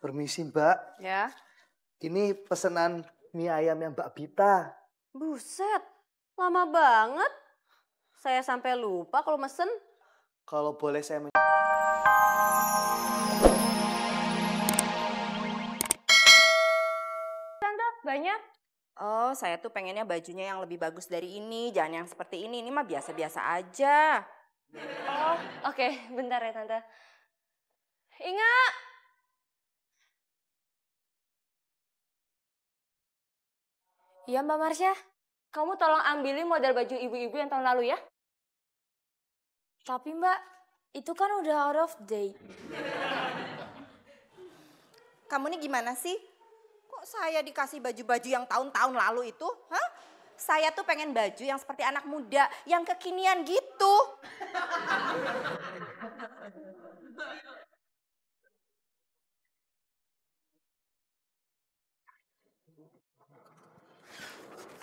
Permisi Mbak. Ya. Ini pesanan mie ayam yang Mbak Bita. Buset, lama banget. Saya sampai lupa kalau mesen. Kalau boleh saya Tante, banyak. Oh, saya tuh pengennya bajunya yang lebih bagus dari ini. Jangan yang seperti ini mah biasa-biasa aja. Oh, oke. Bentar ya Tante. Ingat. Iya Mbak Marsha, kamu tolong ambilin model baju ibu-ibu yang tahun lalu ya. Tapi Mbak, itu kan udah out of date. Kamu nih gimana sih? Kok saya dikasih baju-baju yang tahun-tahun lalu itu? Hah? Saya tuh pengen baju yang seperti anak muda, yang kekinian gitu.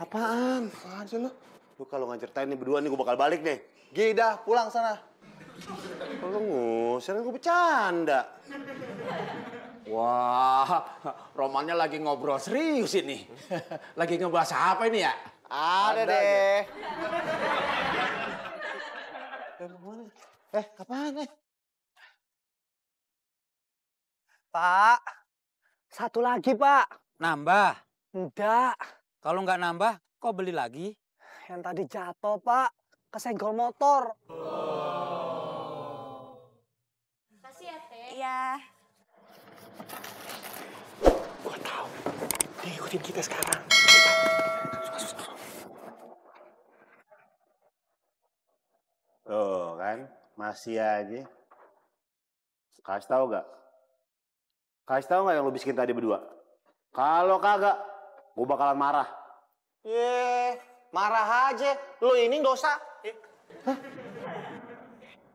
Apaan? Apaan sih lu? Lu kalau nggak ceritain nih berdua nih gue bakal balik nih. Gida, pulang sana. Lu ngusir, gue bercanda. Wah, Romannya lagi ngobrol serius ini. Lagi ngebahas apa ini ya? Ada deh. Kapan nih? Pak, satu lagi Pak. Nambah? Enggak, Kalau nggak nambah, kok beli lagi? yang tadi jatuh Pak. Kesenggol motor. Kasih ya Teh. Iya. Gue tahu. Dia ikutin kita sekarang. Tuh kan, masih aja. Kasih tahu gak? Kasih tahu gak yang lu bisikin tadi berdua? Kalau kagak, gue bakalan marah. Marah aja. Lu ini dosa. Hah?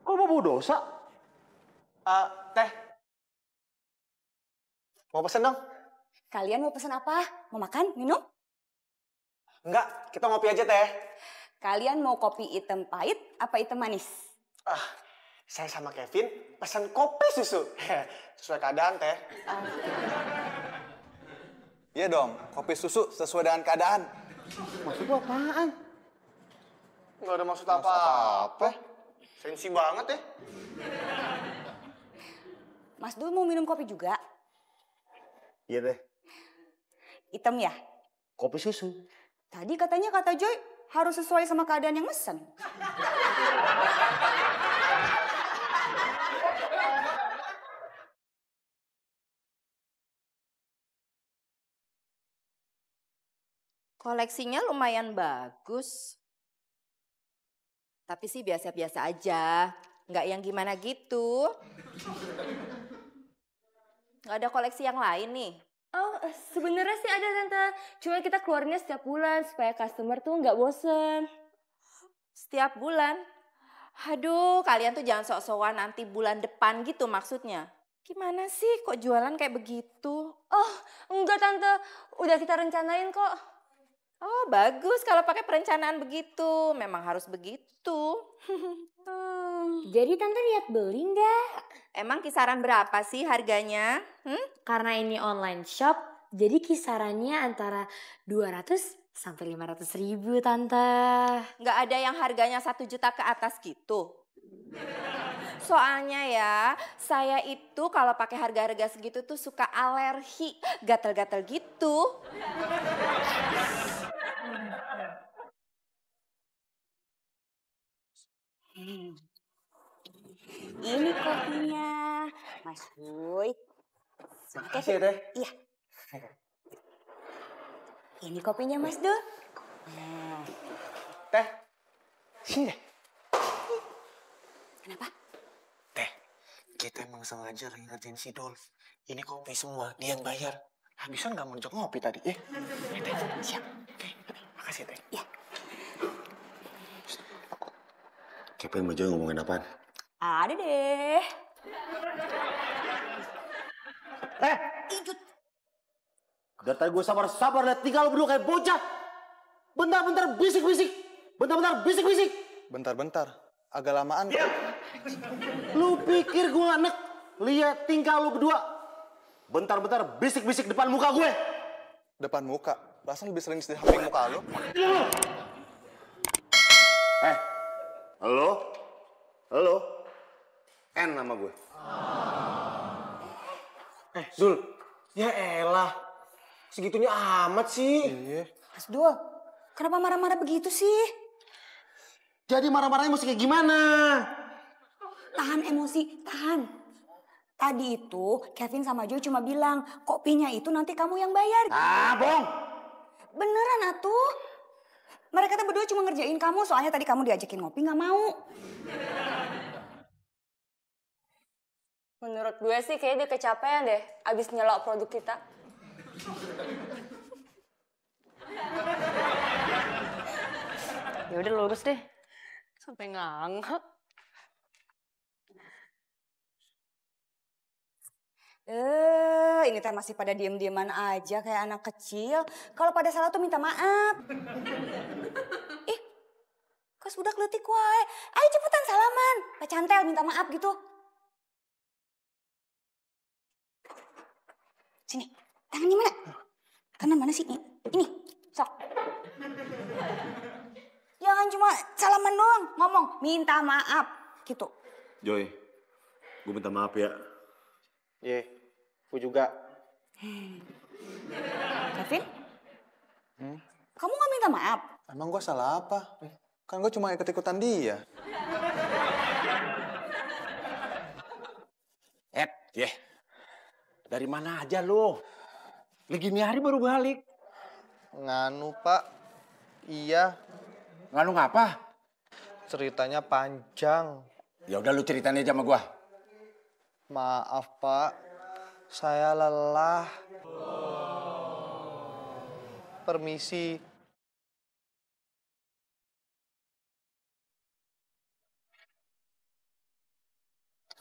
Kok lu mau dosa? Teh. Mau pesen dong? Kalian mau pesan apa? Mau makan? Minum? Enggak, kita ngopi aja Teh. Kalian mau kopi hitam pahit apa hitam manis? Saya sama Kevin pesan kopi susu. Sesuai keadaan Teh. Iya dong, kopi susu sesuai dengan keadaan. Maksud lu apaan? Nggak ada maksud apa-apa. Sensi banget ya. Mas Dul mau minum kopi juga? Iya deh, Hitam ya? kopi susu. Tadi katanya kata Joy harus sesuai sama keadaan yang mesen. Koleksinya lumayan bagus. Tapi sih biasa-biasa aja. Nggak yang gimana gitu. Nggak ada koleksi yang lain nih. Oh, sebenarnya sih ada Tante. Cuma kita keluarnya setiap bulan supaya customer tuh nggak bosen. Setiap bulan? Aduh, kalian tuh jangan sok-sokan nanti bulan depan gitu maksudnya. Gimana sih kok jualan kayak begitu? Oh, enggak Tante. Udah kita rencanain kok. Oh, bagus kalau pakai perencanaan begitu. Memang harus begitu. Jadi Tante lihat beli nggak? Emang kisaran berapa sih harganya? Karena ini online shop, jadi kisarannya antara 200 sampai 500 ribu Tante. Nggak ada yang harganya 1 juta ke atas gitu. Soalnya ya, saya itu kalau pakai harga-harga segitu tuh suka alergi, gatel-gatel gitu. Ini kopinya, Mas Boy. Makasih ya Teh. Iya. Ini kopinya Mas Dul. Teh, sini deh. Kenapa? Teh, kita emang sengaja lagi ngerjain si Dul. Ini kopi semua, dia yang bayar. Habisan nggak mau ngajak ngopi tadi, Teh, siap. Oke, makasih Teh. Iya. Kevin mau ngomongin apaan? Ada deh. Ijut. Dari tadi gue sabar-sabar liat tinggal lu berdua kayak bocah. Bentar-bentar bisik-bisik. Bentar-bentar bisik-bisik. Bentar-bentar, agak lamaan kok. Lu pikir gue anak lihat tingkah lu berdua? bentar-bentar bisik-bisik depan muka gue. Depan muka? Perasaan lebih sering di samping muka lo. Halo? Halo? N nama gue. Dul, ya elah. Segitunya amat sih. Iya. Mas Dul, kenapa marah-marah begitu sih? Jadi marah-marahnya mesti kayak gimana? Tahan emosi, tahan. Tadi itu Kevin sama Joy cuma bilang, kopinya itu nanti kamu yang bayar. Ah, bohong. Beneran atuh. Mereka tuh berdua cuma ngerjain kamu, soalnya tadi kamu diajakin ngopi gak mau. Menurut gue sih kayaknya dia kecapean deh abis nyelok produk kita. Ya udah lurus deh. Sampai ngangak. Ini teh masih pada diem-dieman aja kayak anak kecil. Kalau pada salah tuh minta maaf. Ih, kos budak leutik wae. Ayo cepetan salaman. Pacantel minta maaf gitu. Sini, tangannya mana? Tangan mana sih? Ini, sok. Jangan cuma salaman doang, ngomong minta maaf gitu. Joy, gue minta maaf ya. Ye, gue juga. Kevin? Kamu gak minta maaf? Emang gue salah apa? Kan gue cuma ikut-ikutan dia. Yeah. Dari mana aja lo? Lagi ini hari baru balik. Nganu, Pak. Iya. Nganu ngapa? Ceritanya panjang. Ya udah lu ceritain aja sama gua. Maaf, Pak. Saya lelah. Permisi.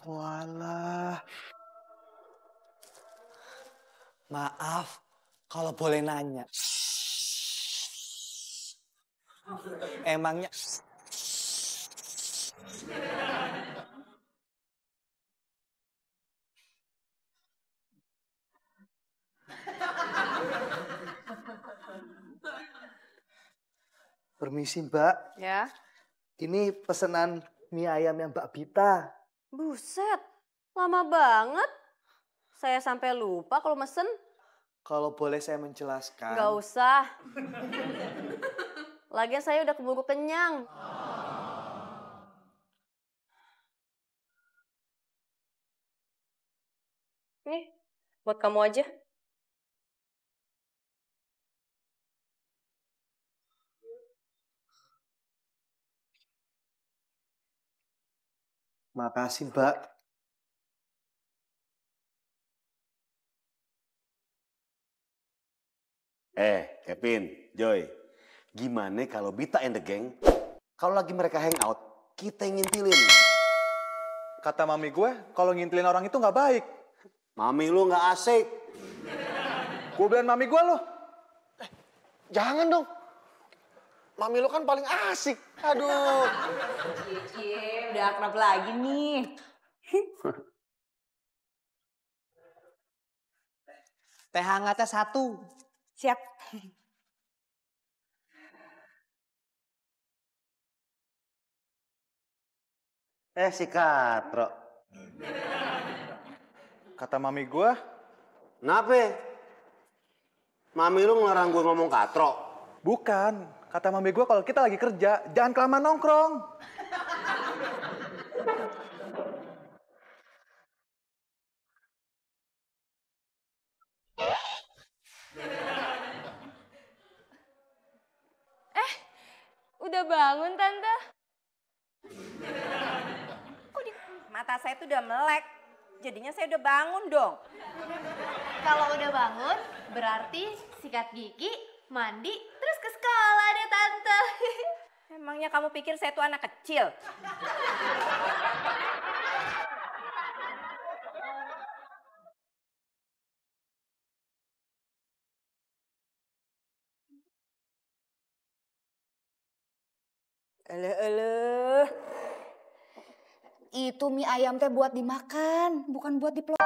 Walah. Maaf, kalau boleh nanya. Emangnya... Permisi, Mbak. Ya. Ini pesanan mie ayam yang Mbak Bita. Buset, lama banget. Saya sampai lupa kalau mesen. Kalau boleh saya menjelaskan. Gak usah. Lagian saya udah keburu kenyang. Nih, buat kamu aja. Makasih, Mbak. Kevin, Joy, gimana kalau Bita and the gang, kalau lagi mereka hangout, kita yang ngintilin. Kata mami gue, kalau ngintilin orang itu nggak baik. Mami lu nggak asik. Gue bilang mami gue loh. Jangan dong. Mami lu kan paling asik. Aduh. Udah akrab lagi nih. Teh hangatnya 1. Siap. Si Katro. Kata mami gue. Kenapa? Mami lu ngelarang gue ngomong Katro? Bukan. Kata mami gue kalau kita lagi kerja, jangan kelamaan nongkrong. Udah bangun, Tante? Mata saya tuh udah melek. Jadinya saya udah bangun dong. Kalau udah bangun, berarti sikat gigi, mandi, terus ke sekolah deh Tante. Emangnya kamu pikir saya tuh anak kecil? Eleh. Itu mie ayam teh buat dimakan, bukan buat dipeluk.